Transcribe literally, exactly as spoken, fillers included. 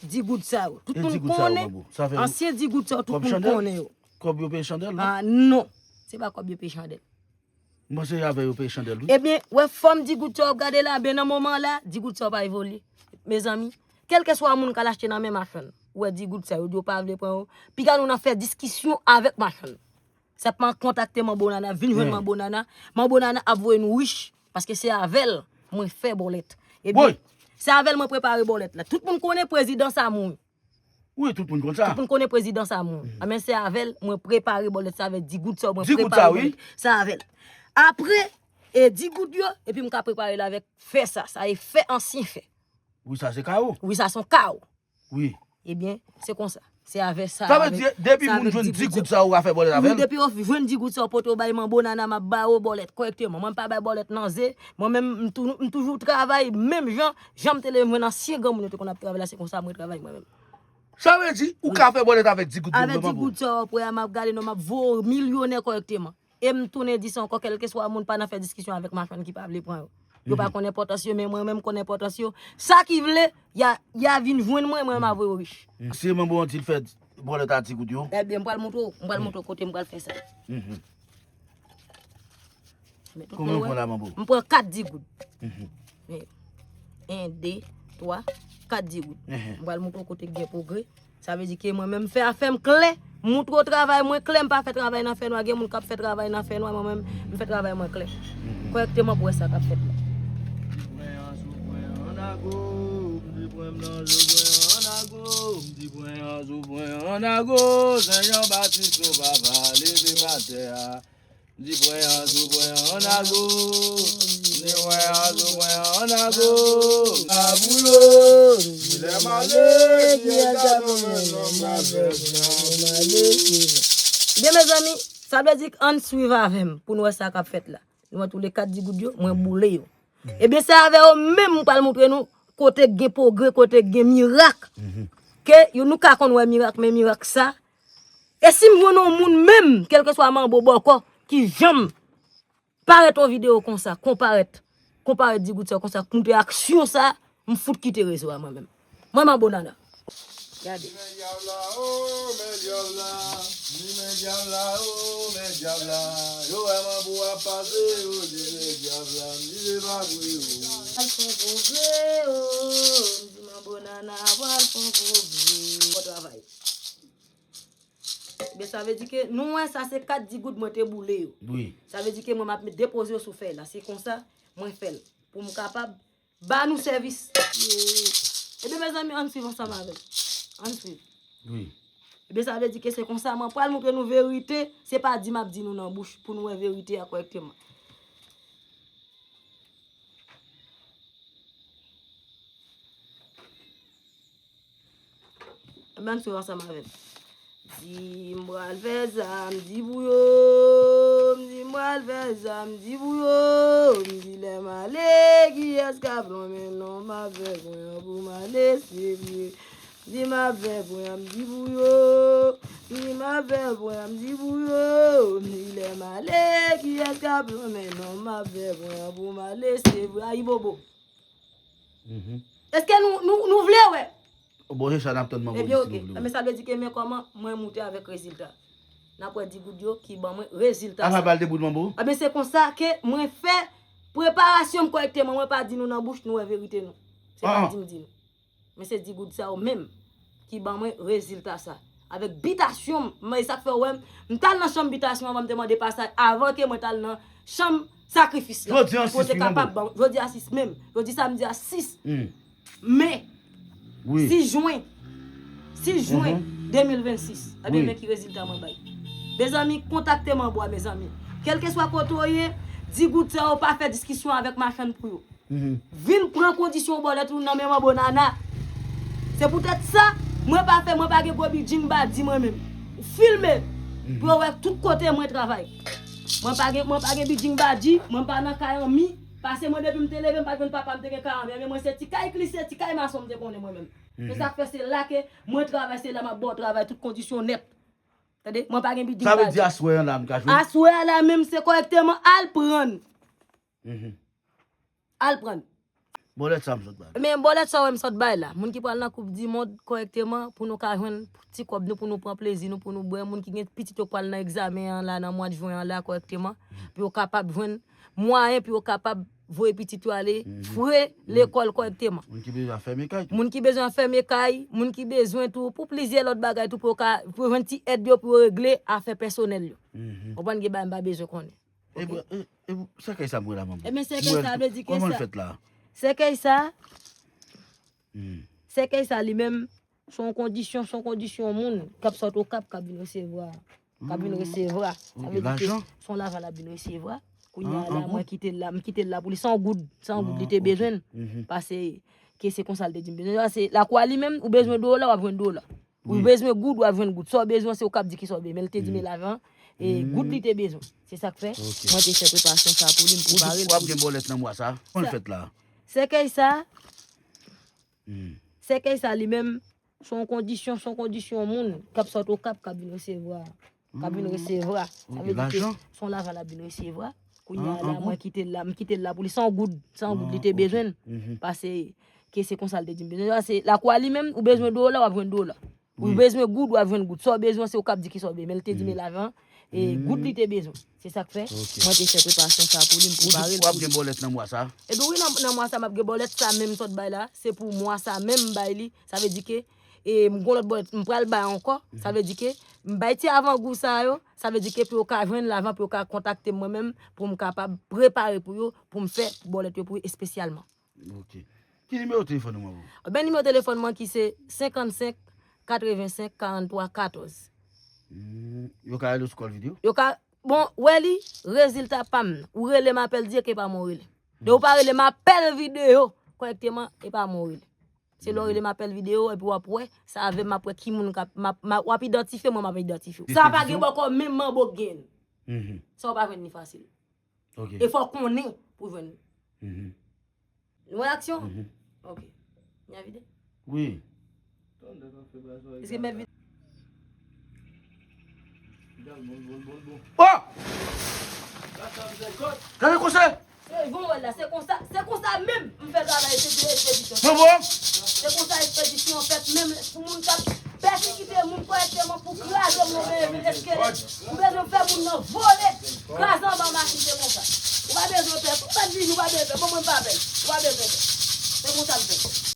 di goud sa yo. Tout moun konnen. Ansyen di goud sa yo, tout moun konnen yo. Kòb yo peye chandèl, non? Ah, non. Se pa kòb yo peye chandèl. M panse avè yo peye chandèl, wi. Ebyen, wè fòm di goud sa yo ap gade la, ben nan moman la, di goud sa yo pa evolye. Mezanmi, kèlkeswa moun k al achte nan men machann, ou wè di goud sa yo, yo di yo pa vle pran yo. Piga nou nan fè diskisyon avèk machann. Senpman kontakte Manbo Nana, vin jwenn Manbo Nana. Manbo Nana ap voye nou rich, paske se avè l mwen fè bòlèt. Ebyen, se avè l mwen prepare bòlèt la. Tout moun konnen prezidan sa mouri. Wi, tout moun konn sa. Tout moun konnen prezidan sa mouri. Men se avè l mwen prepare bòlèt sa, avè di goud sa mwen prepare bòlèt sa avè l. Apre, e di goud yo, epi m ka prepare l avèk fè sa. Sa e fè ansyen fè. Wi, sa se kawo. Wi, sa se yon kawo. Wi. Ebyen, se konsa. Se avè sa. Sa vle di, depi moun jwenn di goud sa, ou ka fè bòlèt avè l? Wi, depi yo jwenn di goud sa, yo pote yo bay Manbo Nana, m ap ba yo bòlèt kòrèkteman. Mwen m pa bay bòlèt nan ze. Mwen menm, m tou- m toujou travay menm jan, jan m te leve, mwen ansyen granmoun yo te konn ap travay la, se konsa mwen travay mwen menm. Sa vle di, ou ka fè bòlèt avèk di goud yo, Manbo? Avèk di goud sa, w ap wè a, m ap gade non, m ap voye w milyonè kòrèkteman. E m tounen di sa ankò, kèlkeswa moun pa nan fè diskisyon avèk machann ki pa vle pran yo. Yo pa konn enpòtans yo, men mwen menm m konn enpòtans yo. Sa ki vle, y a, y a vin jwenn mwen, mwen m a voye yo rich. Se Manbo Anti l fè bòlèt a di goud yo? Ebyen, m pral montre w, m pral montre w kote m pral fè sa. Konbyen w pran la, Manbo? M pran kat di goud. En, de, twa, kat di goud. M pral montre w kote k gen pwogre. Sa vle di ke mwen menm m fè afè m klè, m montre w travay mwen klè, m pa fè travay nan fènwa. Gen moun k ap fè travay nan fènwa, mwen menm m fè travay mwen klè. Kòrèkteman pou wè sa k ap fèt la. Di pwen an sou pwen an nago, m di pwen m nan zo pwen an nago, m di pwen an sou pwen an nago, Sen Jan Batis nou papa leve m atè a. Di pwen an sou pwen an nago. Di pwen an sou pwen an nago. Aboulo. Di lè male, kiyès k ap mennen nonm avèk nonm male. Ebyen, mezanmi, sa vle di ann swiv avè m pou n wè sa k ap fèt la. Nou wè tou le kat di goud yo, mwen boule yo. Ebyen, se avè yo menm m pral montre nou kote gen pwogre, kote gen mirak. Ke yo, nou ka konn wè mirak, men mirak sa, e si m jwenn yon moun menm, kèlkeswa Manbo bòkò, ki janm parèt yon videyo konsa, konparèt, konparèt di goud sa konsa, k montre aksyon sa, m fout kite rezo a mwen menm. Mwen Manbo Nana. Gade. Men djab la, o, men djab la. Di men djab la, o, men djab la. Yo wè Manbo ap pase, yo di men djab la. M di se pa vre, o. Al fè pwogre, o. M di Manbo Nana pral fè pwogre. Bon travay. Men sa vle di ke nou wè sa se kat di goud mwen te boule yo. Wi. Sa vle di ke mwen m ap met depoze yo sou fèy la. Se konsa mwen fè l. Pou m kapab ba nou sèvis. Ebyen, mezanmi, ann swiv ansanm avè m. Ann swiv. Wi. Ebyen, sa vle di ke se konsa mwen pral montre nou verite. Se pa di m ap di nou nan bouch pou nou wè verite a kòrèkteman. Ebyen, ann swiv ansanm avè m. Di m pral fè sa, m di pou yo. M di m pral fè sa, m di pou yo. M di lè m ale, kiyès k ap lonmen non m avèk mwen an pou m ale, se vre. M di m ap fè pwen, m di pou yo. M di m ap fè pwen, m di pou yo. M di lè m ale, kiyès k ap lonmen non m avèk mwen an pou m ale, se vre. Ayibobo. Èske nou, nou, nou vle wè? Bon, se sa n ap tann Manbo di si nou vle wè. Ebyen, oke. Men sa vle di ke men kòman mwen moute avèk rezilta. N ap wè di goud yo ki ban mwen rezilta sa. Apa bal de goud Manbo? Ebyen, se konsa ke mwen fè preparasyon m kòrèkteman. Mwen pa di nou nan bouch, nou wè verite nou. Se pa di m di nou. Men se di goud sa yo menm ki ban mwen rezilta sa. Avèk bitasyon m, men e sa k fè w wè m, m t al nan chanm bitasyon anvan m te mande pasaj, avan ke mwen t al nan chanm sakrifis la. Jodi an sis wi, Manbo. Jodi a sis menm. Jodi samdi a sis me, sis jen, sis jen de mil vennsis. Ebyen, men ki rezilta mwen bay. Mezanmi, kontakte Manbo a, mezanmi. Kèlkeswa kote w ye, di goud sa yo pa fè diskisyon avèk machann pou yo. Vin pran kondisyon bòlèt ou nan men Manbo Nana. Se poutèt sa, mwen pa fè, mwen pa gen gwo bidjing badi mwen menm. Filme pou yo wè tout kote mwen travay. Mwen pa gen, mwen pa gen bidjing badi, mwen pa nan kay anmi. Pase mwen depi m te leve, m pa jwenn papa m te gen kay anmi. Men mwen se ti kay klise, ti kay mason m te konnen mwen menm. Se sa k fè se la ke mwen travay, se la m ap ba w travay, tout kondisyon nèt. Tande, mwen pa gen bidjing badi. Sa vle di aswè an la, m ka jwenn? Aswè a la menm, se kòrèkteman, al prann. Al prann. Bòlèt sa m sot bay. Men bòlèt sa w wè m sot bay la. Moun ki pral nan koup di mond kòrèkteman, pou nou ka jwenn ti kòb nou, pou nou pran plezi nou, pou nou bwè. Moun ki gen pitit yo k pral nan egzamen an la, nan mwa jen an la kòrèkteman, pou yo kapab jwenn mwayen pou yo kapab voye pitit yo ale fre lekòl kòrèkteman. Moun ki bezwen fèmen kay tou. Moun ki bezwen fèmen kay, moun ki bezwen tou, pou plizyè lòt bagay tou, pou yo ka, pou yo jwenn ti èd yo, pou yo regle afè pèsonèl yo. Konprann, gen bagay m pa bezwen konnen. E, e, e, sèkèy sa m wè la, manbo. Ebyen, sèkèy sa vle di ke kòman l sa fèt la? Sèkèy sa, sèkèy sa li menm, se yon kondisyon, se yon kondisyon moun k ap sot Okap k ap vin resevwa. K ap vin resevwa. Sa vle di ke se yon lajan l ap vin resevwa. Kounye a la, mwen kite l la, m kite l la pou li san goud, san goud li te bezwen. Pase ke se konsa l te di m bezwen. Pase lakou a li menm, ou bezwen dola, w ap jwenn dola. Ou bezwen goud, w ap jwenn goud. Sa w bezwen, se ou k ap di ki sa w bezwen. Men l te di men lajan, e goud li te bezwen. Se sa k fè, mwen te fè preparasyon sa pou li, m prepare l pou li. W ap gen bòlèt nan mwa sa? Kòman l fèt la? Sèkèy sa, sèkèy sa li menm, se yon kondisyon, se yon kondisyon moun k ap sot Okap k ap vin resevwa. K ap vin resevwa. Sa vle di ke se yon lajan l ap vin resevwa. Kounye a la, mwen kite l la, m kite l la pou li san goud, san goud li te bezwen. Pase ke se konsa l te di m bezwen. Pase lakou a li menm, ou bezwen dola, w ap jwenn dola. Ou bezwen goud, w ap jwenn goud. Sa w bezwen, se ou k ap di ki sa w bezwen. Men l te di men lajan, e goud li te bezwen. Se sa k fè, mwen te fè preparasyon sa pou li, m prepare l pou li. W ap gen bòlèt nan mwa sa? Ebyen wi, nan, nan mwa sa, m ap gen bòlèt sa menm sot bay la. Se pou mwa sa menm m bay li. Sa vle di ke, e, m gon lòt bòlèt, m pral bay ankò. Sa vle di ke, m bay ti avangou sa yo. Sa vle di ke pou yo ka jwenn lajan, pou yo ka kontakte m mwen menm, pou m kapab prepare pou yo, pou m fè bòlèt yo pou yo espesyalman. Ok. Ki nimewo telefòn ou, manbo? Ben, nimewo telefòn mwen ki se senkannsenk katrevensenk karanntwa katòz. Hmm, yo ka rele w sou kòl videyo? Yo ka, bon, wè li, rezilta pa m. Ou rele m apèl dirèk, e pa mwen w rele. Depi w pa rele m apèl videyo kòrèkteman, e pa mwen w rele. Se lè w rele m apèl videyo, epi w ap wè, sa avè m, m ap wè ki moun k ap, m ap, m ap, w ap idantifye mwen, m ap idantifye w. Sa pa gen bòkò menm manbo k gen. Sa w pa jwenn li fasil. Ok. E fò w konnen pou w jwenn li. Nou wè aksyon? Ok. Mwen vide? Wi. Èske mèt vide? Oh! Gade konsa! Se jan w wè l la, se konsa, se konsa menm m fè travay, se de ekspedisyon. Se konsa ekspedisyon fèt menm pou moun k ap pèsekite moun kòrèkteman, pou kraze moun nan men vin eskelèt. Ou bezwen fè moun nan vole, kraze anba machin, se konsa. Ou pa bezwen pè, pou fè vini, ou pa bezwen pè, bon, mwen pa pè, ou pa bezwen pè. Se konsa m fè.